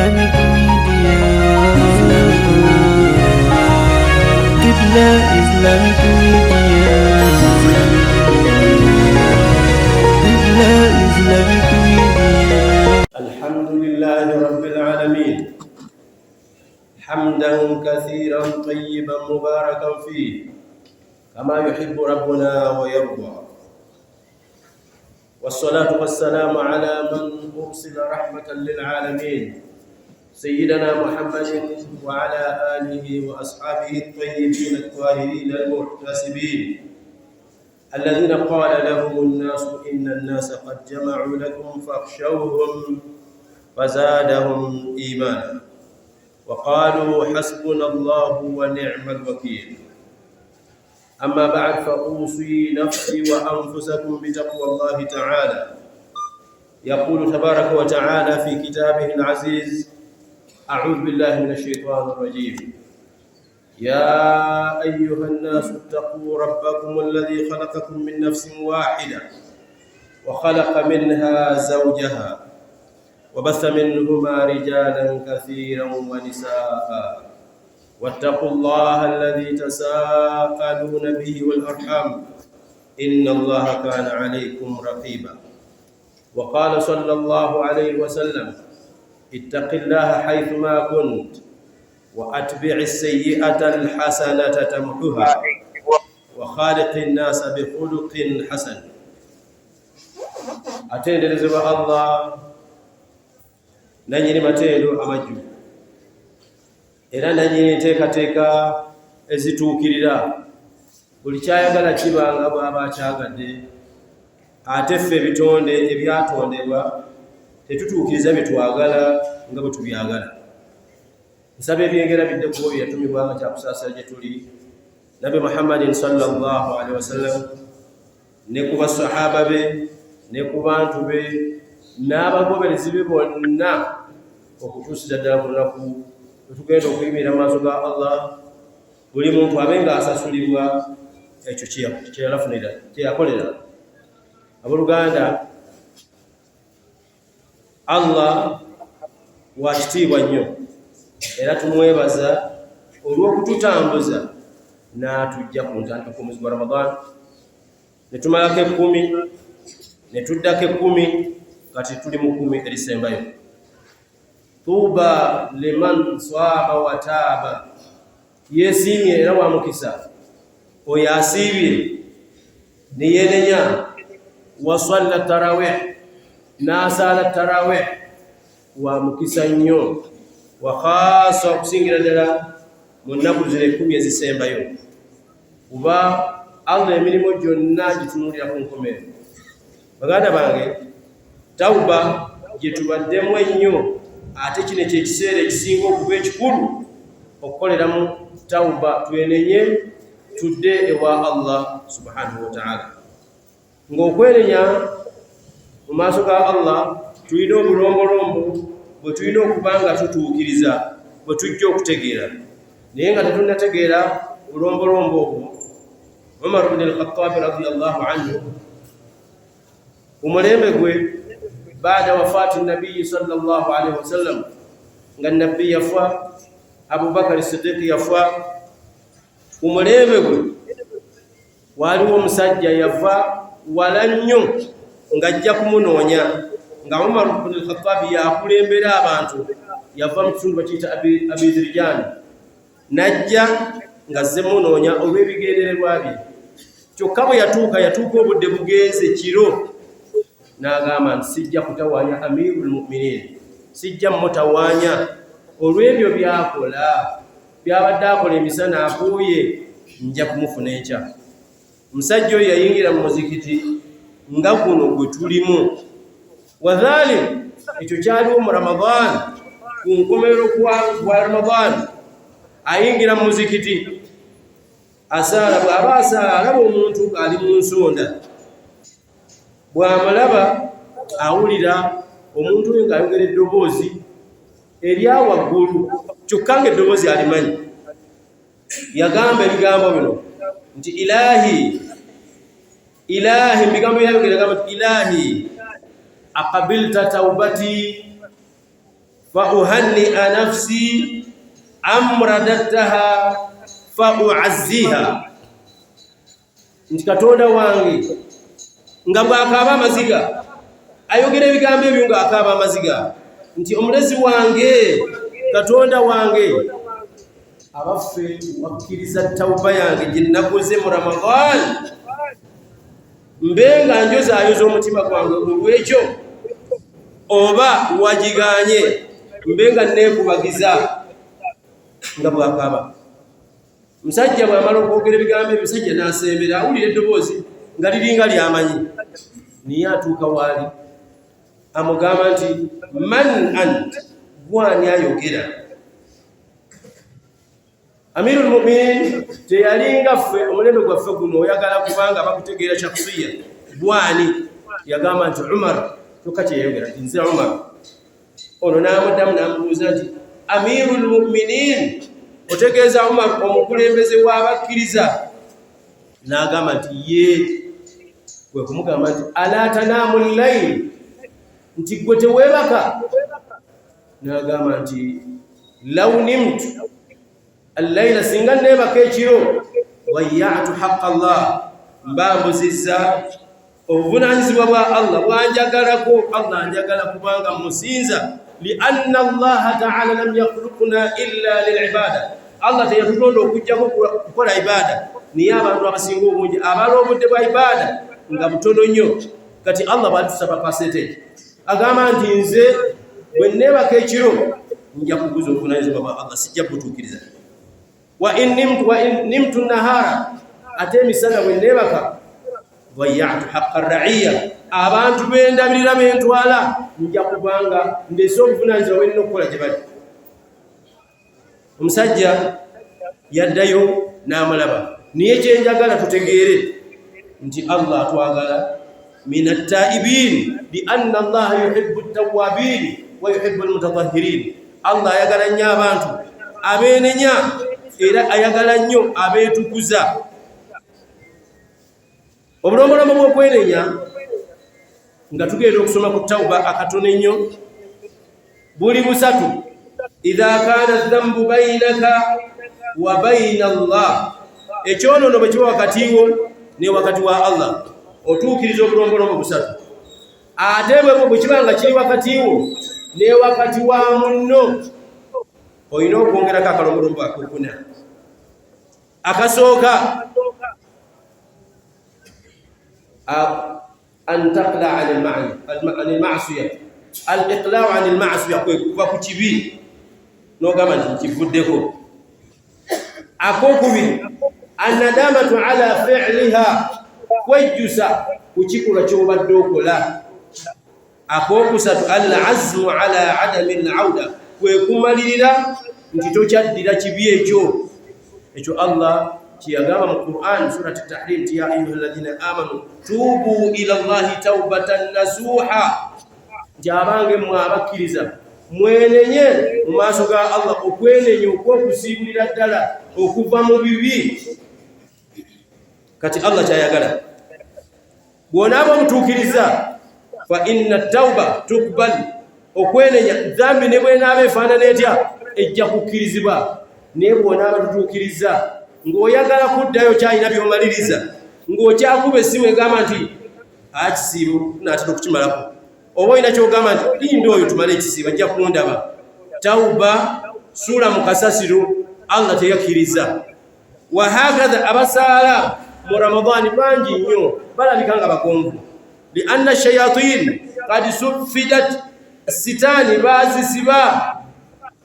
Islamic Media. Islamic Media. Qibla Islamic Media. Qibla Islamic Media. الحمد لله رب العالمين، حمدا كثيرا طيبا مباركا فيه، كما يحب ربنا ويرضى، والصلاة والسلام على من أرسل رحمة للعالمين، سيدنا محمد وعلى آله وأصحابه الطيبين الطاهرين المحتسبين، الذين قال لهم الناس إن الناس قد جمعوا لكم فاخشوهم فزادهم إيمانا وقالوا حسبنا الله ونعم الوكيل. أما بعد، فأوصي نفسي وأنفسكم بتقوى الله تعالى. يقول تبارك وتعالى في كتابه العزيز: أعوذ بالله من الشيطان الرجيم، يا أيها الناس اتقوا ربكم الذي خلقكم من نفس واحدة وخلق منها زوجها وبث منهما رجالا كثيرا ونساء، واتقوا الله الذي تساءلون به والأرحام، إن الله كان عليكم رقيبا. وقال صلى الله عليه وسلم: اتق الله حيثما كنت، وأتبع السيئة الحسنة تمحها، وخالق الناس بخلق حسن. Atenderezebwa Allah, nanyini matendo amajjuvu era nanyini enteekateeka ezituukirira. Buli kyayagala kibanga bw'aba akyagadde, ate ffe ebitonde ebyatondebwa tetutuukiriza bye twagala nga bwe tubyagala. Nsaba ebyengera bidde kuba bye yatumibwa nga kyakusaasira gye tuli, Nabbi Muhammadin sallallahu alaihi wasallam, ne ku basahaba be ne ku bantu be n'abagoberezi be bonna, okutuusiza ddala ku lunaku lwetugenda okuyimirira mu maaso ga Allah, buli muntu abe ng'asasulibwa ekyo kyeyalafunira kyeyakolera. Abooluganda, Allah wa kitiibwa nnyo era tumwebaza olw'okututambuza n'atujja ku ntandika kw'omwezi gwa Ramadan, ne tumalako 10, ne tuddako 10, kati tuli mu 10 erisembayo. Tuuba liman swama wa taaba, yeesiimye era wa mukisa oyo asiibye ne yeenenya, wasalla tarawih, n'asaala tarawih, wa mukisa nnyo, wakhasa okusingira ddala mu nnaku zino 10 ezisembayo, kuba Allah emirimu gyonna gitunuulira ku nkomerero. Baganda bange, tawuba gye tubaddemu ennyo, ate kino kyekiseera ekisinga okuba ekikulu okukoleramu tawuba, twenenye tudde ewa Allah subhanahu wataala. Ng'okwenenya mu maaso ga Allah, tulina obulombolombo bwe tulina okuba nga tutuukiriza, bwe tujja okutegeera. Naye nga tetunnategeera bulombolombo obwo, Umar bni Alkhatabi radiallahu anhu, ku mulembe gwe, baada wafaati nabiyi sallallahu alaihi wasallam, nga nabbi yafa, Abubakari Sidiiki yafa, ku mulembe gwe waaliwo omusajja yava wala nnyo ng'ajja kumunoonya, nga Umar bnu Alkhatabi yakulembera abantu. Yava mu kitundu bakiyita Abizirijaani, n'ajja ng'azze munoonya olw'ebigendererwa bye. Kyokka bwe yatuuka, yatuuka obudde bugenze kiro, n'agamba nti, "Sijja kutawaanya amiru lmuminin, sijja mutawaanya olw'ebyo byakola, byabadde akola emisana, akuuye, nja kumufuna enkya." Omusajja oyo yayingira mu muzikiti nga guno gwe tulimu. Wadhalik, ekyo kyaliwo mu Ramadan, ku nkomerero kwa Ramadan. Ayingira mu muzikiti, asaala. Bw'aba asaala, alaba omuntu ng'ali mu nsonda. Bw'amulaba, awulira omuntu oyo ng'ayogera eddoboozi erya waggulu, kyokka ng'eddoboozi alimanyi. Yagamba ebigambo bino nti, "Ilahi, ilahi." Mubigambo byayogera, yagamba nti, "Ilahi, aqabilta taubati." Fa uhannia nafsi am radattaha fa uazziha, nti Katonda wange, nga bw'akaaba amaziga ayogera ebigambo ebyo ng'akaaba amaziga nti omulezi wange, Katonda wange, abaffe wakkiriza tawuba yange gye nakoze mu Ramadan, mbe nga njozaayoza omutima gwange olw'ekyo, oba wagiganye mbe nga neekubagiza? Nga bw'akaaba musajja bw'amala okwogera ebigambo ebyo, musajja n'asembera, awulira eddoboozi nga liringa lyamanyi, niye atuuka waali amugamba nti man ant, gwani ayogera? Amirul Muminin teyalinga ffe omulembe gwaffe guno, oyagala kubanga bakutegeera shakhsiya gwani. Yagamba nti Umar, kyokka kyeyayogera nti nze Umar. Ono n'amuddamu n'amubuuza nti Amirul Muminin, otegeeza Umar omukulembeze w'abakkiriza? N'agamba nti ye. Kwe kumugamba nti ala tanaamu llail, nti gwe teweebaka? N'agamba nti law nimtu allaila, singa neebaka ekiro, dayatu haqa Allah, mba mbuzizza obuvunanyizibwa bwa Allah bwanjagalako. Allah njagala kubanga musinza, lianna Allaha taala lam yakhluqna illa lilibada, Allah teyatutonda okujjako kukola ibada. Niye abantu abasinga obungi abala obudde bwa ibada nga butono nnyo. Kati Allah bwalitusaba percentage, agamba nti nze bwe neebaka ekiro nja kuguza obuvunanyizibwa bwa Allah, sijja kubutuukiriza. Wa in nimtu nahara, ate emisana bwe neebaka, dayatu haqa raiya, abantu bendabirira bentwala, nja kubanga ndese obuvunanyizibwa bwenina okukola gye bali. Omusajja yaddayo n'amulaba. Niye kyenjagala tutegeere nti Allah atwagala min attaibin, lianna Allaha yuhibbu ttawabin wa yuhibbu almutatahirin. Allah ayagala nnyo abantu abeenenya era ayagala nnyo abeetukuza. Obulombolombo bw'okwenenya, nga tugenda okusoma ku tawuba akatono ennyo, buli busatu. Idha kana dhambu bainaka wa baina Allah, ekyonoono bwe kiba wakati wo ne wakati wa Allah, otuukiriza obulombolombo busatu. Ate bwe kiba nga kiri wakati wo ne wakati wa munno, olina okwongerako akalombolombo akokuna. Akasooka, an taqla an lmasiya. Al iqlau an lmasiya kwe kuva ku kibi n'ogamba nti nkivuddeko. Akokubiri, annadamatu ala fiiliha, kwejjusa ku kikolwa ky'obadde okola. Akokusatu, al azmu ala adami lauda, kwe kumalirira nti tokyaddira kibi ekyo. Ekyo Allah kyeyagamba mu Quran, Surat Tahrim, nti ya ayuha alladhina amanu tubu ila Llahi taubatan nasuha, nti abange mmwe abakkiriza, mwenenye mu maaso ga Allah okwenenya okw'okusiibulira ddala okuva mu bibi. Kati Allah kyayagala bw'onaaba omutuukiriza, fa inna tauba tukbal, okwenenya dhambi ne bwenaaba efaanana etya ejja kukkirizibwa. Naye bw'onaaba tutuukiriza ng'oyagala kuddayo, kyalina by'omaliriza, ng'okyakuba essimu egamba nti akisiibo naatera okukimalako, oba olina kyogamba nti linda oyo tumale ekisiibo ajja kundaba, tauba suula mu kasasiro, Allah teyakkiriza. Wahakatha abasaala mu Ramadaani bangi nnyo balabika nga bagonvu, lianna shayatin kad sufidat, sitaani bazisiba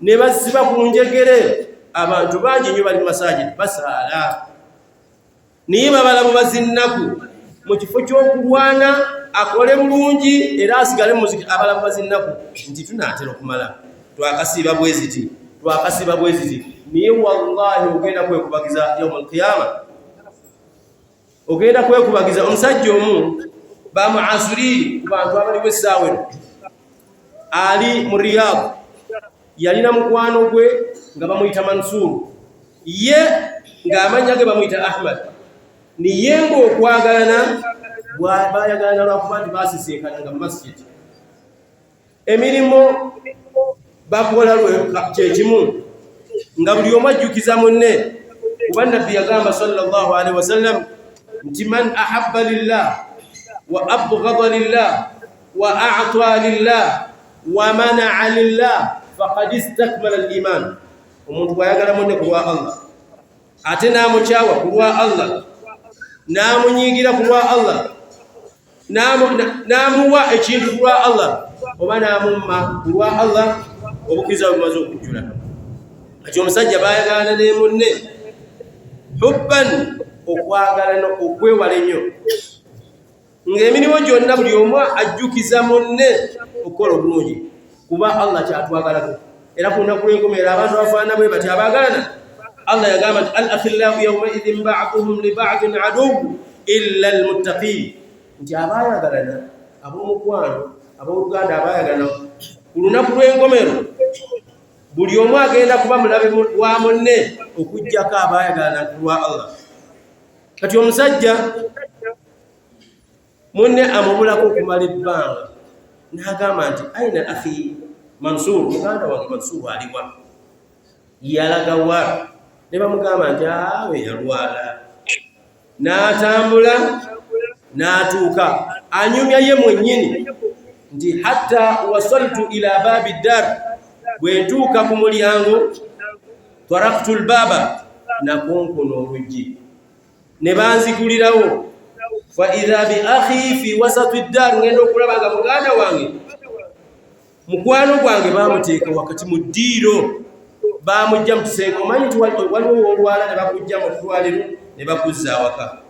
ne bazisiba ku njegere. Abantu bangi nnyo bali mu masajidi basaala, naye babala bubazinnaku. Mu kifo ky'okulwana akole bulungi era asigale mu muziki, abala bubazinnaku nti tunaatera okumala, twakasiiba bweziti, twakasiiba bweziti. Naye wallahi ogenda kwekubagiza yauma alqiyama, ogenda kwekubagiza. Omusajja omu bamuasuriri ku bantu abaliwo essaawa eno, ali mu Riyadh, yalina mukwano gwe nga bamuyita Mansuru, ye ng'amannya ge bamuyita Ahmad. Niye ng'okwagalana bayagalana lwakuba nti basisinkana nga mu masjid. Emirimu Bakola kyekimu nga buli omu ajjukiza munne, kuba Nabbi yagamba sallallahu alaihi wasallam nti man ahabba lillah wa abghada lillah wa a'ta lillah wa mana'a lillah faqad istakmala al-iman. Omuntu bw'ayagala munne ku lwa Allah, ate n'amukyawa ku lwa Allah, n'amunyiigira ku lwa Allah, n'amuwa ekintu ku lwa Allah, oba n'amumma ku lwa Allah, obukkiriza bwe bumaze okujjula. Kati omusajja baayagalana ne munne hubban, okwagalana okwewala ennyo, ng'emirimu gyonna buli omu ajjukiza munne okukola obulungi, kuba Allah kyatwagalako. Era ku lunaku lw'enkomerero abantu abafaanana bwe bati abaagalana, Allah yagamba nti al akhillau yawmaidhin ba'duhum li ba'din aduwwu illa almuttaqin, nti abaayagalana, ab'omukwano, abooluganda abaayagalana, ku lunaku lw'enkomerero buli omu agenda kuba mulabe wa munne okuggyako abaayagalana ku lwa Allah. Kati omusajja munne amubulako okumala ebbanga, n'agamba nti aina akhi Mansuur, muganda wange Mansuur aliwa? Yalagawa? Ne bamugamba nti awe yalwala. N'atambula n'atuuka, anyumya ye mwennyini nti hatta wasaltu ila baabi ddar, bwe ntuuka ku mulyango, taraktu lbaaba, nakonkona oluggi ne banzigulirawo, fa idha bi akhi fi wasati ddar, ngenda okulaba nga muganda wange, mukwano gwange, bamuteeka wakati mu ddiiro, bamujja mu kisenge. Omanyi nti waliwo woolwala ne bakujja mu ddwaliro ne bakuzza awaka,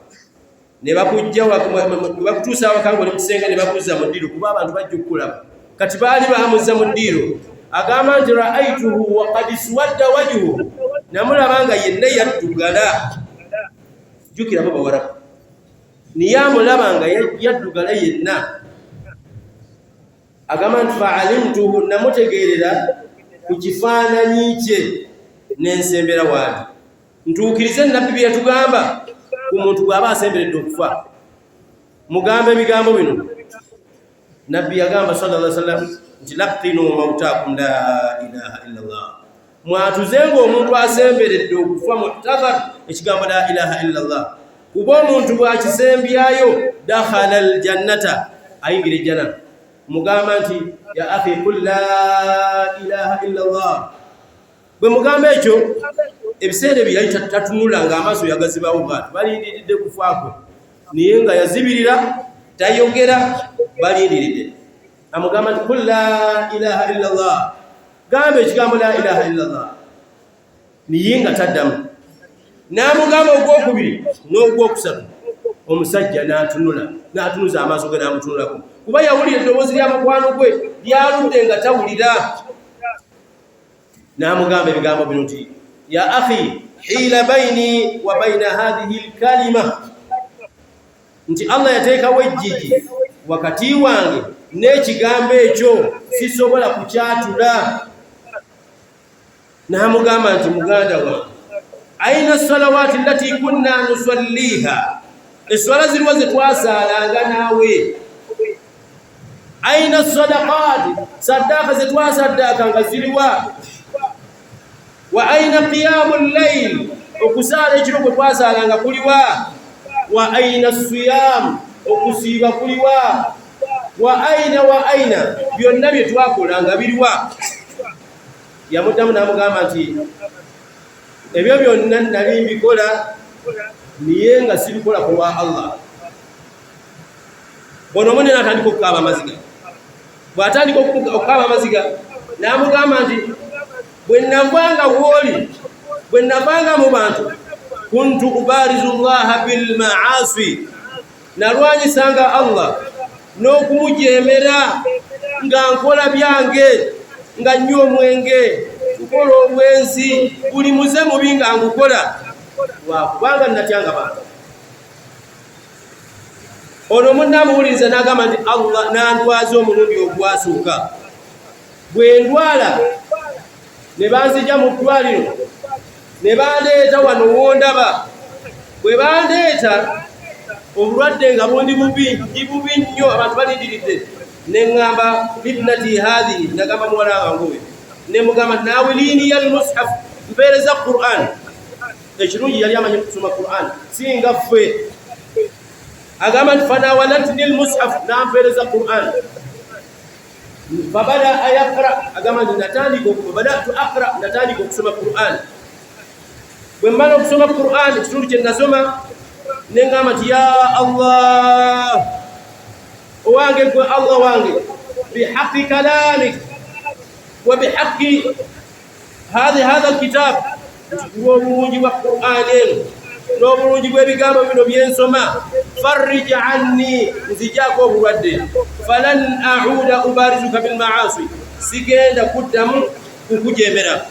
ne bakujja bakutuusa awaka ng'oli mu kisenge, ne bakuzza mu ddiiro, kuba abantu bajja okukulaba. Kati baali bamuzza mu ddiiro. Agamba nti raaituhu wakad swadda wajhu, namulaba nga yenna yaddugala. Jjukirabo bawarabu, niye amulaba nga yaddugala yenna. Agamba nti faalimtuhu, namutegeerera ku kifaananyi kye, n'ensembera waali ntuukirize Nabbi bye yatugamba ku muntu bw'aba asemberedde okufa. Mugamba ebigambo bino, Nabbi yagamba sallallahu alaihi wasallam nti laqinu mautakum la ilaha illa Allah, mwatuze ng'omuntu asemberedde okufa muhtadhar ekigambo la ilaha illa Allah, kuba omuntu bw'akisembyayo dakhala aljannata, ayingira ejjana. Mugamba nti ya akhi qul la ilaha illa Allah. Bwe mugamba ekyo, ebiseera ebyo yali tatunula, ng'amaaso yagazibawo bwati, balindiridde kufaakwe, naye nga yazibirira tayogera, balindiridde. Amugamba nti qul la ilaha illa Allah, gamba ekigambo la ilaha illa Allah, naye nga taddamu. N'amugamba ogwokubiri n'ogwokusatu, omusajja n'atunula, n'atunuza amaaso ge n'amutunulako, kuba yawulira eddoboozi lya mukwano gwe lyaludde nga tawulira. N'amugamba ebigambo bino nti ya akhi hila baini wa baina hadhihi lkalima, nti Allah yateekawo ejjiji wakati wange n'ekigambo ekyo, sisobola kukyatula. N'amugamba nti muganda wange, aina salawati lati kunna nusalliha, eswala ziriwa ze twasaalanga naawe? Aina sadaqati, saddaaka ze twasaddaaka nga ziriwa? Wa aina qiyamu llail, okusaala ekiro kwe twasaalanga kuliwa? Wa aina siyam, okusiiba kuliwa? Wa aina, wa aina, byonna bye twakolanga biriwa? Yamuddamu n'amugamba nti ebyo byonna nali mbikola, naye nga sibikola ku lwa Allah. Ono munne n'atandika okukaaba amaziga. Bw'atandika okukaaba amaziga, n'amugamba nti bwe navanga wooli, bwe navanga mu bantu, kuntu ubarizu llaha bilmaasi, nalwanyisanga Allah n'okumujemera nga nkola byange, nga nnywa omwenge, nkola obwenzi, buli muze mubi nga ngukola, lwakubanga natyanga bantu. Ono munne amuwuliriza n'agamba nti Allah n'andwaza omulundi ogwasooka. Bwe ndwala ne banzija mu ddwaliro ne bandeeta wano wondaba. Bwe bandeeta obulwadde nga bundi bubi, ndi bubi nnyo, abantu balindiridde, ne ŋŋamba libnati hadhihi, nagamba muwala wange oyo Nemugamba nawilini almushaf, mpeereza Quran. Ekirungi yali amanyi kusoma Quran singa ffe. Agamba nti fanawalatni lmushaf, nampeereza Quran. Fabadaa yaqra, agamba nti natandika, badatu aqra, natandika okusoma Quran. Bwe mmala okusoma Quran, ekitundu kye nasoma, neŋŋamba nti ya Allah owange, gwe Allah wange, bihaqi kalamik wa bihaqi hatha alkitab, nti kulw'obulungi bwa Quran eno n'obulungi bw'ebigambo bino byensoma, farrij anni, nzijaako obulwadde, falan auda ubarizuka bilmaasi, sigenda kuddamu kukujemera.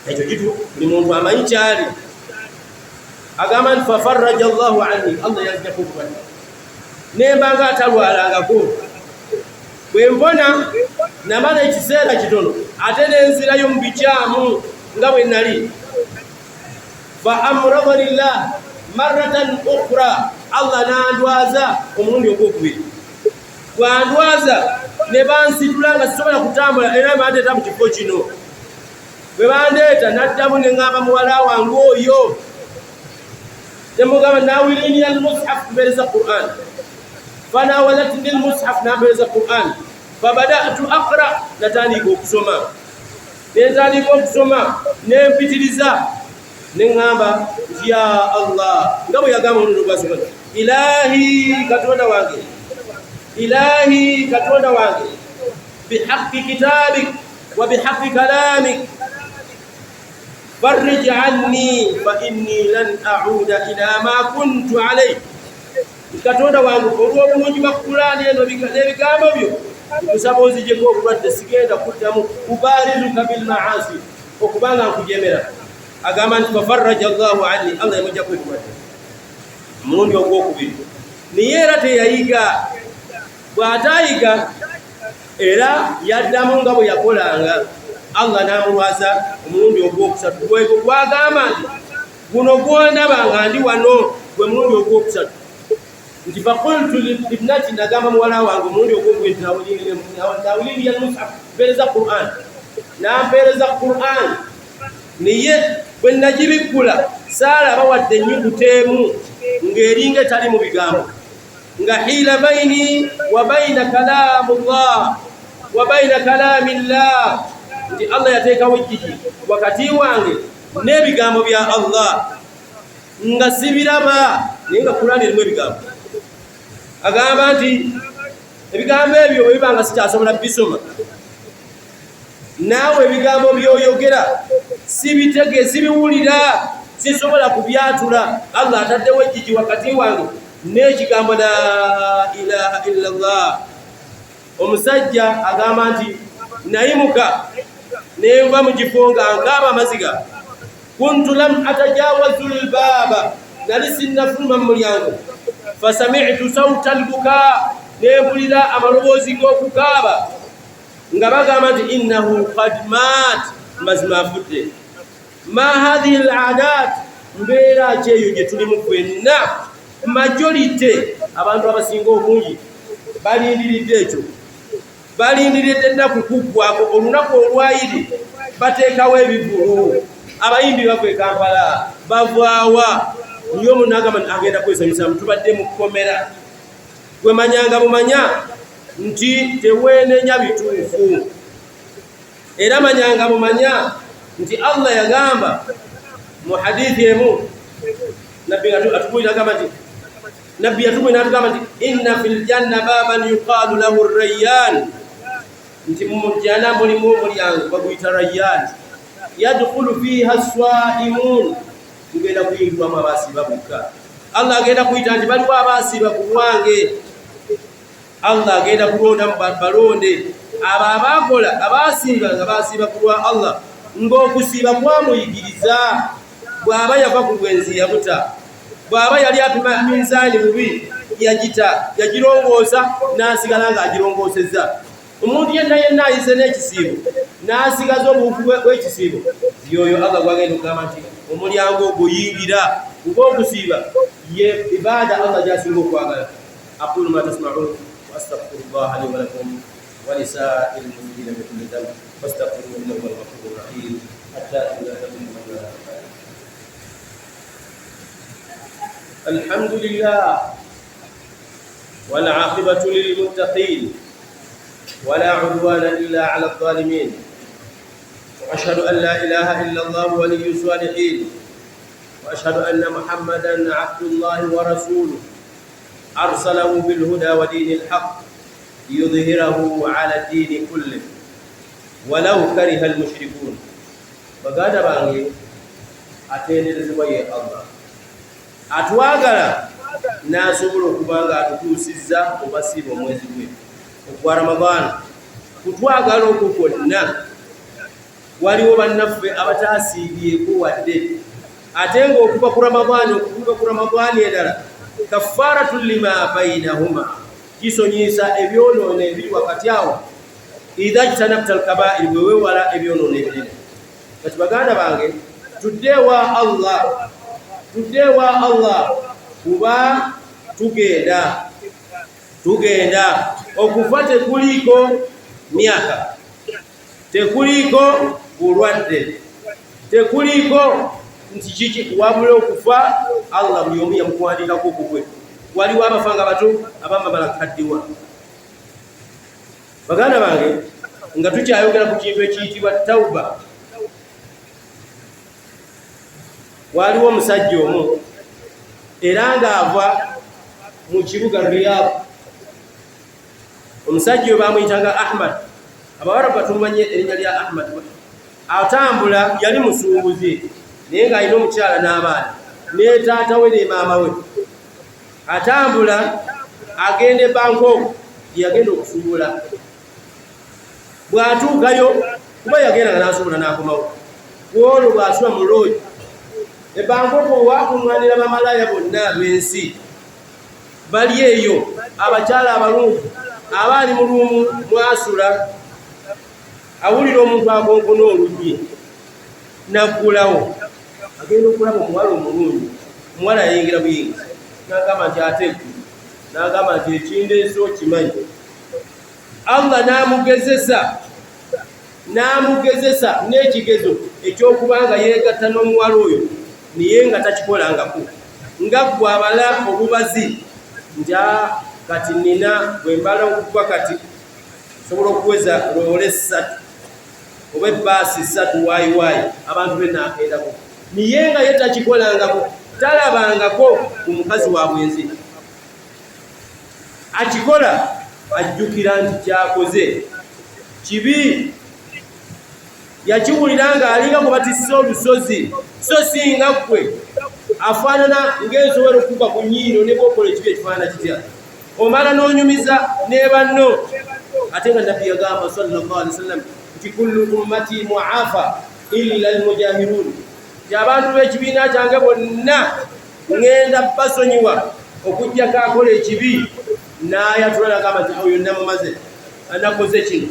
Ekyo kitu buli muntu amanyi kyali. Agamba nti fafarraja llahu anni, Allah yanzijako obulwadde nembanga atalwalangako. Bwe mpona namala ekiseera kitono, ate nenzirayo mu bikyamu nga bwe nali. Fa amradani llah maratan ukhra, Allah nandwaza omulundi ogwokubiri. Bwandwaza ne bansitula nga sisobola kutambula, era bandeeta mu kifo kino. Bwe bandeeta naddamu ne ŋŋamba muwala wange oyo, nemugamba nawirini almushaf, mpeereza Quran. Fanawalatni lmushaf, nampeereza Quran. Fabadatu aqra, natandika okusoma, nentandika okusoma, nempitiriza, neŋŋamba nti ya Allah, nga bwe yagamba omulundi ogwasooka, ilahi, katonda wange, ilahi, katonda wange, bihaqi kitabik wa bihaqi kalamik farrij anni fa inni lan auda ila ma kuntu alayh. Katonda wange, olw'obulungi bwa Kulaani eno n'ebigambo byo, nkusaba onzijeko obulwadde, sigenda kuddamu ubarizuka bilmaasi, okubanga nkujemera. Agamba nti fafarraja llahu anni, Allah yamujjako ekirwadde omulundi ogwokubiri. Naye era teyayiga. Bw'ataayiga era yaddamu nga bwe yakolanga, Allah n'amulwaza omulundi ogwokusatu. Gwegwo gwagamba nti guno gwondaba nga ndi wano gwe mulundi ogwokusatu. Nti fakultu libnati, nagamba muwala wange omulundi ogwokubiri, nawulini almushaf, mpeereza Quran. Nampeereza Quran, naye bwe nagibikkula saalaba wadde ennyukuta emu ng'eringa etali mu bigambo, nga hiila baini wa baina kalaamu llah wa baina kalaami llah, nti Allah yateekawo ejjiji wakati wange n'ebigambo bya Allah, nga sibiraba, naye nga Kurani erimu ebigambo. Agamba nti ebigambo ebyo bwe biba nga sikyasobola bisoma, naawe ebigambo byoyogera sibitege, sibiwulira, sisobola kubyatula. Allah ataddewo ejjiji wakati wange n'ekigambo la ilaha illa llah. Omusajja agamba nti nayimuka nenva mu kifo nga nkaaba amaziga. Kuntu lam atajawazu lbaaba, nali sinnafuluma mu mulyango. Fasamitu sauta lbuka, nempulira amaloboozi g'okukaaba nga bagamba nti innahu qad maat, mazima afudde. Ma hathihi ladat, mbeera ki eyo gye tulimu ffenna? Majority, abantu abasinga obungi balindiridde ekyo, balindiridde ennaku kuggwako. Olunaku olwayiri bateekawo ebivulu, abayimbi bava e Kampala, bavaawa niye omuntu agamba nti agenda kwesanyusamu. Tubadde mu kkomera. Gwe manyanga bumanya nti teweenenya bituufu, era manyanga bumanya nti Allah yagamba mu hadithi emu, nabbi atubuulira, agamba nti nabbi yatubuulira natugamba nti inna fil janna baban yuqalu lahu rayyan, nti mu jjana mulimu omulyango baguyita Rayyan, yadkhulu fiha swaimun, tugenda kuyingirwamu abasiiba bokka. Allah agenda kuyita nti baliwo abasiiba ku lwange. Allah agenda kulondamu balonde abo abakola, abasiiba nga basiiba ku lwa Allah, ng'okusiiba kwamuyigiriza. Bw'aba yava ku bwenzi yabuta, bw'aba yali apima minzaani bubi yagita, yagirongoosa n'asigala ng'agirongoosezza. Omuntu yenna yenna ayize n'ekisiibo n'asigaza obuwufu bw'ekisiibo, yoyo Allah gwagenda okugamba nti omulyango ogwo yingira, kuba okusiiba ye ibaada Allah gyasinga okwagala. Aqulu ma tasmaun wa astaghfirullaha li wa lakum. ولسائر المسلمين من كل ذنب فاستغفروه انه هو الغفور الرحيم حتى الحمد لله والعاقبة للمتقين ولا عدوان إلا على الظالمين وأشهد أن لا إله إلا الله ولي الصالحين وأشهد أن محمدا عبد الله ورسوله أرسله بالهدى ودين الحق ليظهره على الدين كله ولو كره المشركون. Baganda bange, atenderezebwa ye Allah atwagala n'asobola okuba nga atutuusizza obasiiba omwezi gwe ogwa Ramadaani. Kutwagala okwo kwonna, waliwo bannaffe abataasiibyeko wadde, ate ng'okuva ku Ramadaani okutuuka ku Ramadaani endala kafaaratu lima bainahuma, kisonyiisa ebyonoono ebiri wakati awo, idha jtanabta alkabairi, bwe weewala ebyonoono ebinene. Kati baganda bange, tudde ewa Allah, tudde ewa Allah, kuba tugenda okufa. Tekuliiko myaka, tekuliiko bulwadde, tekuliiko nti kiki, wabula okufa Allah buli omu yamukuwandikako okukwe. Waliwo abafa nga bato, abamu bamala kukaddiwa. Baganda bange, nga tukyayogera ku kintu ekiyitibwa tauba, waliwo omusajja omu era ng'ava mu kibuga Riyadh. Omusajja oyo bamuyitanga Ahmad. Abawarabu batumanye erinnya lya Ahmad. Atambula, yali musuubuzi naye ng'alina omukyala n'abaana ne taata we ne maama we. Atambula agenda e Bangkok gyeyagenda okusuubula. Bw'atuukayo, kuba yagenda nga n'asuubula n'akomawo, kwolwo bw'asula mu loogi e Bangkok, wakuŋŋaanira bamalaaya bonna ab'ensi bali eyo, abakyala abalungi. Aba ali mu room mwasula, awulira omuntu akonkona oluggi, naggulawo, agenda okulaba omuwala omulungi. Omuwala yayingira buyingizi, n'agamba nti, "Ate gwe?" N'agamba nti, "Ekindeese okimanyi." Allah n'amugezesa n'ekigezo ekyokuba nga yeegatta n'omuwala oyo, naye nga takikolangako. Nga gwe abala obubazi nti, "Kati nina bwe mbala okuva kati sobola okuweza loole 3 oba ebbaasi 3 waayiwaayi abantu benaakendako," naye nga ye takikolangako, talabangako ku mukazi wa bwenzi. Akikola, ajjukira nti kyakoze kibi. Yakiwulira ng'alinga gwe batisse olusozi, so singa ggwe afaanana ng'ensobera okukuba ku nnyindo. Ne bwokola ekibi ekifaanana kitya, omala n'onyumiza ne banno, ate nga Nabbi yagamba sallallahu alaihi wasallam nti, "Kullu ummati muafa illa almujahirun," nti abantu b'ekibiina kyange bonna ŋŋenda basonyiwa okuggyako akola ekibi n'ayatula nagamba nti, "Oyo namumaze, nakoze kino,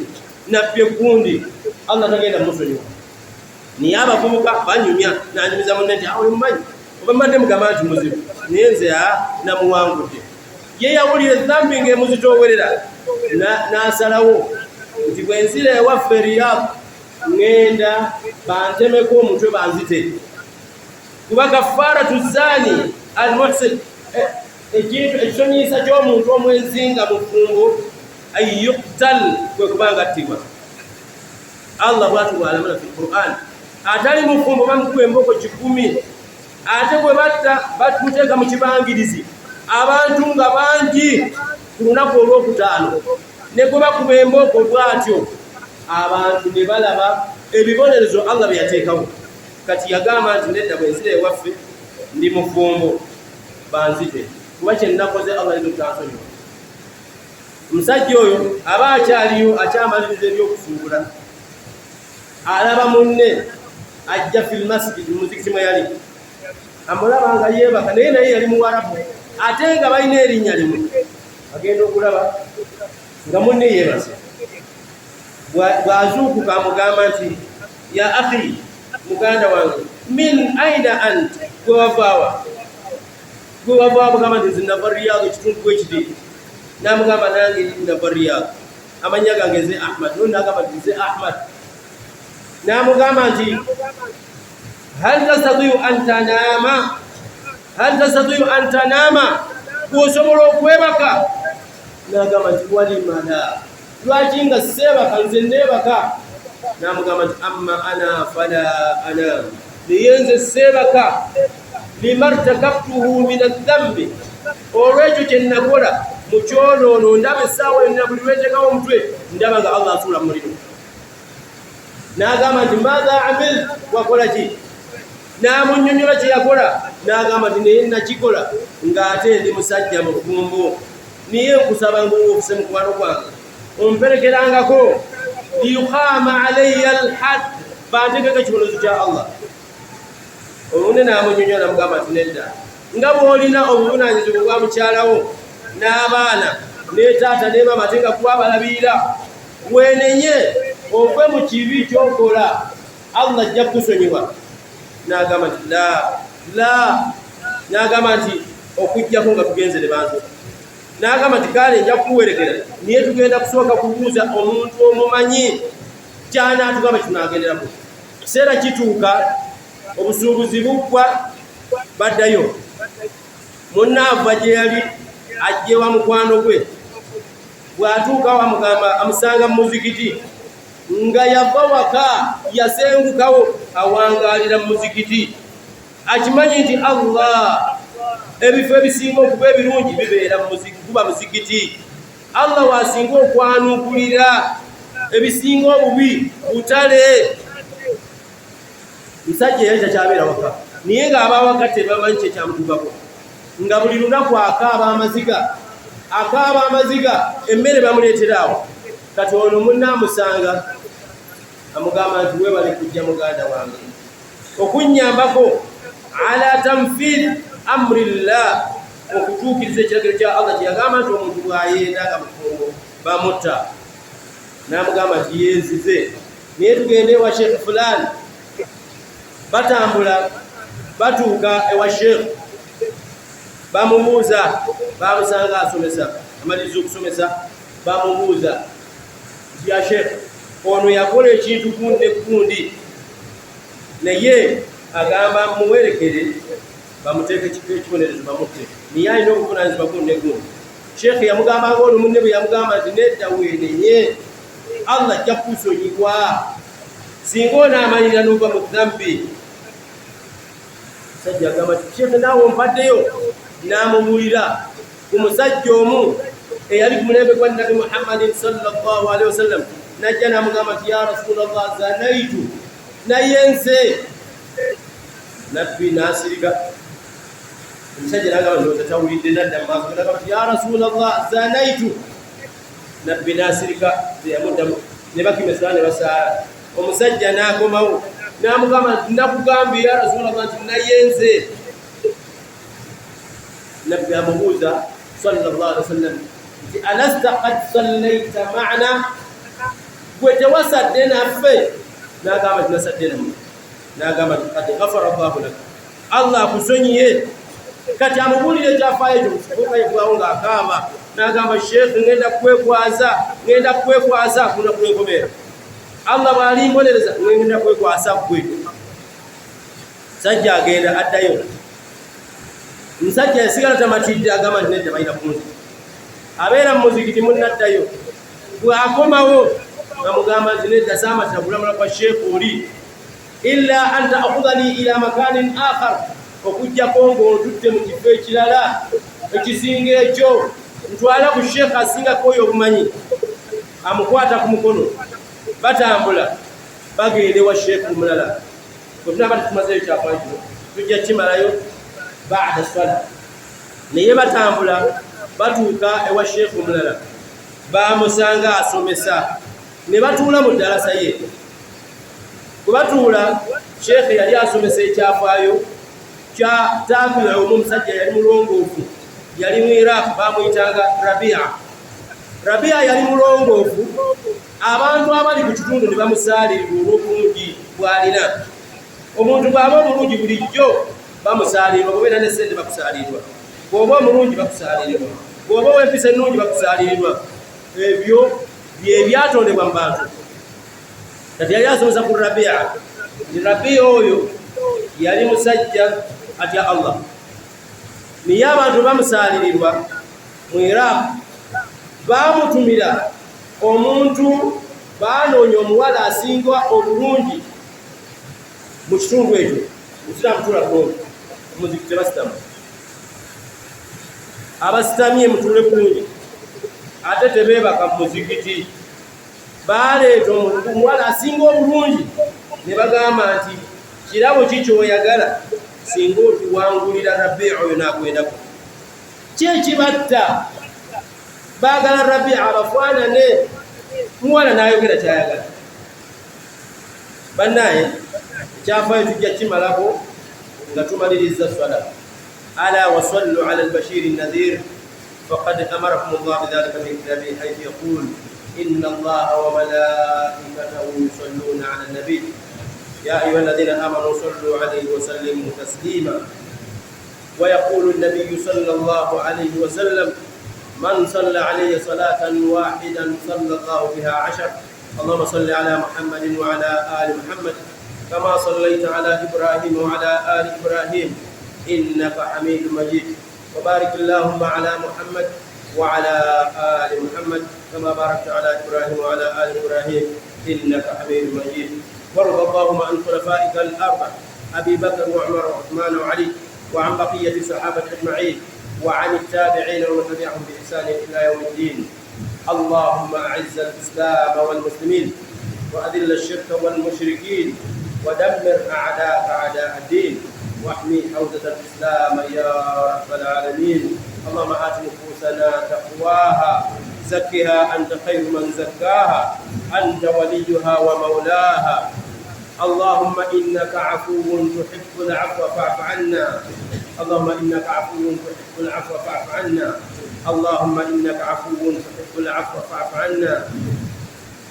nabbi eggundi." Allah tagenda musonyiwa. Naye abavubuka banyumya, nanyumiza munne nti, "Oyo mumanyi, oba mbadde mugamba nti muzibu, naye nze namuwangudde." Ye yawulira ezambi ng'emuzitoowerera, n'asalawo nti, "Bwe nzira ewaffe Riyadh, ŋŋenda bantemeko omutwe, banzite, kuba kafaaratu zaani almuhsin, ekintu ekisonyiisa ky'omuntu omwenzi nga mufumbo, an yuqtal, kwe kubanga attibwa." Allah bwatu bwalamula fi Quran. Atali mufumbo bamukuba emboko 100, ate bwe batta bamuteeka mu kibangirizi, abantu nga bangi ku lunaku olwokutaano, ne gwe bakuba emboko bw'atyo, abantu ne balaba ebibonerezo Allah bye yateekawo. Kati yagamba nti, "Nedda, bwe nzira ewaffe ndi mufumbo, banzite, kuba kyenakoze Allah ayinza obutansonyiwa." Omusajja oyo aba akyaliyo akyamaliriza ebyokusuubula, alaba munne ajja fil masjid, muzikiti mwe yali, amulaba nga yeebaka, naye yali muwarabu ate nga balina erinnya limu. Agenda okulaba nga munne yeebase. Bw'azuukuka amugamba nti, "Ya akhi, muganda wange, min aina ant? Gwe wavaawa? Gwe wavaawa?" Mugamba nti, "Nze nava Riyadh, ekitundu bwekiti." Namugamba, "Nange nava Riyadh." Amannya gange nze Ahmad. Nono n'agamba nti nze Ahmad. N'amugamba nti hal tastatiu an tanama, hal tastatiu an tanama, gwosobola okwebaka? N'agamba nti walima la, lwaki nga seebaka, nze neebaka. N'amugamba nti amma ana fala anam, naye nze seebaka, lima rtakabtuhu min adhambi, olw'ekyo kye nakola mu kyonoono. Ndaba essaawa yonna buli lwenteekawo omutwe ndaba nga Allah asuula mu muliro. N'agamba nti maatha amil, wakola ki? N'amunnyonnyola kye yakola. N'agamba nti naye nakikola ng'ate ndi musajja mufumbo, niye nkusaba ng'owofuse mukwano gwange omperekerangako liyuqama alayya alhad, bantekeko ekibonerezo kya Allah. Olunne n'amunnyonnyola namugamba nti nedda, nga bw'olina obuvunaanyizibwa bwa mukyalawo n'abaana ne taata ne maama ate nga kubabalabirira, wenenye ove mu kibi ky'okola, Allah ajja kukusonyiwa. N'agamba nti la la, n'agamba nti okuggyako nga tugenze ne bantu. N'agamba nti kale nja kukuwerekera, naye tugenda kusooka kubuuza omuntu omumanyi kyanaatugamba kitunagenderako. Kiseera kituuka obusuubuzi buggwa, baddayo. Munnaava gye yali ajja ewa mukwano gwe. Bw'atuukawo amugamba, amusanga mu muzikiti nga yava waka yasengukawo awangaalira mu muzikiti. Akimanyi nti Allah ebifo ebisinga okuba ebirungi bibeera guba muzikiti. Allah w'asinga okwanukulira ebisinga obubi butale. Musajja yali takyabeera waka, naye ng'abawaka tebamanyi kye kyamutuukako, nga buli lunaku akaaba amaziga, akaaba amaziga, emmere bamuleetera awo. Kati ono munne amusanga amugamba nti weebale kujja muganda wange okunnyambako ala tanfidh amrillah, okutuukiriza ekiragiro kya Allah kye yagamba nti omuntu bw'ayenda nga mufumbo bamutta. N'amugamba nti yenzize, naye tugende ewa Sheikh fulani. Batambula batuuka ewa Sheikh, bamubuuza, bamusanga asomesa, amaliriza okusomesa, bamubuuza nti ya Sheikh, ono yakola ekintu gundi ne gundi, naye agamba muwerekere bamuteeke ekibonerezo bamutte, naye alina obuvunaanyizibwa gundi ne gundi. Sheikh yamugamba nga ono munne bwe yamugamba nti nedda, weenenye, Allah ajja kukusonyiwa singa onaamalira n'ova mu dhambi. Musajja agamba nti Sheikh naawe ompaddeyo. N'amubuulira ku musajja omu eyali ku mulembe gwa Nabbi Muhammadin sallallahu alaihi wasallam, najja n'amugamba nti ya Rasulallah zanaitu, naye nze. Nabbi n'asirika. Omusajja n'agamba nti tawulidde, nadda mu maaso n'agamba nti ya Rasulallah zanaitu. Nabbi n'asirika, teyamuddamu. Ne bakima ne basaala. Omusajja n'akomawo n'amugamba nti nakugambye ya Rasulallah nti naye nze. Nabbi amubuuza sallallahu alaihi wasallam nti alasta qad sallaita ma'ana, gwe tewasadde naffe? N'agamba nti nasadde nammwe. N'agamba nti qad ghafara Allahu lak, Allah akusonyiye. Kati amubuulira ekyafaayo ekyo kayigwawo ng'akaaba, n'agamba Sheikh ngenda kwekwasa, ngenda kwekwasa kuna kwenkomera, Allah bw'alimbonereza ngenda kwekwasa ggwe. Sajja agenda addayo, musajja yasigala tamatidde, agamba nti nedda, balina kunzi abeera mu muzikiti. Munnaddayo, bw'akomawo bamugamba nti nedda, saamatira kulamula kwa Sheikh oli, illa an ta'khudhani ila makanin akhar, okuggyako ng'ontutte mu kifo ekirala ekisinga ekyo, ntwala ku Sheikh asingako oyo obumanyi. Amukwata ku mukono, batambula bagenda ewa Sheikh omulala. Bwe tunaaba tetumazeeyo kyafaayo kino, tujja kimalayo baada swala. Naye batambula batuuka ewa Sheikh omulala, bamusanga asomesa, ne batuula mu ddalasa ye. Bwe batuula, Sheikh yali asomesa ekyafaayo kya tabi'i omu, omusajja yali mulongoofu, yali mu Iraq, bamuyitanga Rabia. Rabia yali mulongoofu, abantu abali ku kitundu ne bamusaalirirwa olw'obulungi bw'alina. Omuntu bw'aba omulungi bulijjo bamusaalirirwa, bw'obeera ne ssente bakusaalirirwa, bw'oba omulungi bakusaalirirwa, bw'oba ow'empisa ennungi bakusaalirirwa. Ebyo Bye byatondebwa mu bantu. Kati yali asomesa ku Rabia nti Rabia oyo yali musajja atya Allah, naye abantu bamusaalirirwa mu Iraq. Bamutumira omuntu, banoonya omuwala asinga obulungi mu kitundu ekyo. Musiraamu tula bulungi, muziki tebasitamu, abasitamye mutuule bulungi, ate tebeebaka mu muzikiti. Baleeta omuwala asinga obulungi ne bagamba nti, "Kirabo ki kyoyagala singa otuwangulira Rabii oyo n'akwendako?" Ki ekibatta? Baagala Rabii abafaanane. Muwala n'ayogera kyayagala. Bannaye, ekyafaayo tujja kimalako nga tumaliriza swala. Ala wasallu ala albashiri nadhir, faqad amarakum llah bidhalika fi kitabihi haythu yaqul: inna allaha wa malaikatahu yusalluna ala nabiy ya ayuha alladhina amanu sallu alayhi wa sallimu taslima. ويقول النبي صلى الله عليه وسلم: من صلى عليه صلاة واحدا صلى الله بها عشر. اللهم صل على محمد وعلى آل محمد كما صليت على إبراهيم وعلى آل إبراهيم إنك حميد مجيد، وبارك اللهم على محمد وعلى آل محمد كما باركت على إبراهيم وعلى آل إبراهيم إنك حميد مجيد. وارض اللهم عن خلفائك الأربع، أبي بكر وعمر وعثمان وعلي، وعن بقية الصحابة أجمعين، وعن التابعين ومن تبعهم بإحسان إلى يوم الدين. اللهم أعز الإسلام والمسلمين، وأذل الشرك والمشركين، ودمر أعداءك أعداء الدين، واحمي حوزة الإسلام يا رب العالمين. اللهم آت نفوسنا تقواها، زكها أنت خير من زكاها، أنت وليها ومولاها. اللهم إنك عفو تحب العفو فاعف عنا. اللهم إنك عفو تحب العفو فاعف عنا. اللهم إنك عفو تحب العفو فاعف عنا.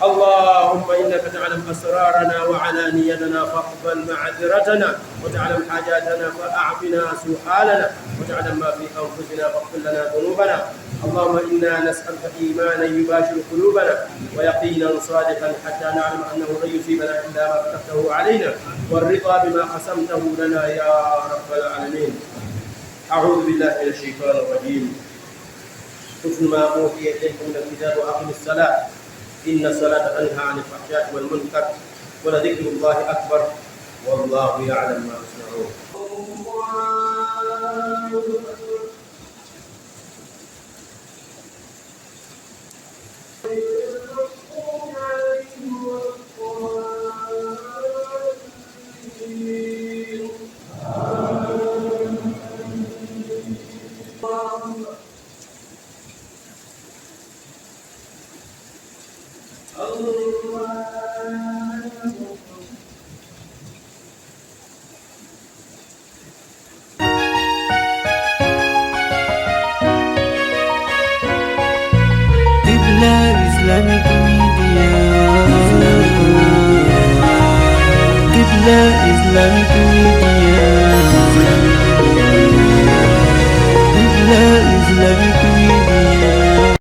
اللهم إنك تعلم أسرارنا وعلانيتنا فاقبل معذرتنا، وتعلم حاجاتنا فأعطنا سؤالنا، وتعلم ما في أنفسنا فاغفر لنا ذنوبنا. اللهم إنا نسألك إيمانا يباشر قلوبنا، ويقينا صادقا حتى نعلم أنه لن يصيبنا إلا ما كتبته علينا، والرضا بما قسمته لنا يا رب العالمين. أعوذ بالله من الشيطان الرجيم. اتل ما أوحي إليك من الكتاب وأقم الصلاة، إن الصلاة تنهى عن الفحشاء والمنكر، ولذكر الله أكبر، والله يعلم ما تصنعون. الله أكبر. المغضوب عليهم ولا الضالين. الله الله. Qibla Islamic Media. Qibla Islamic.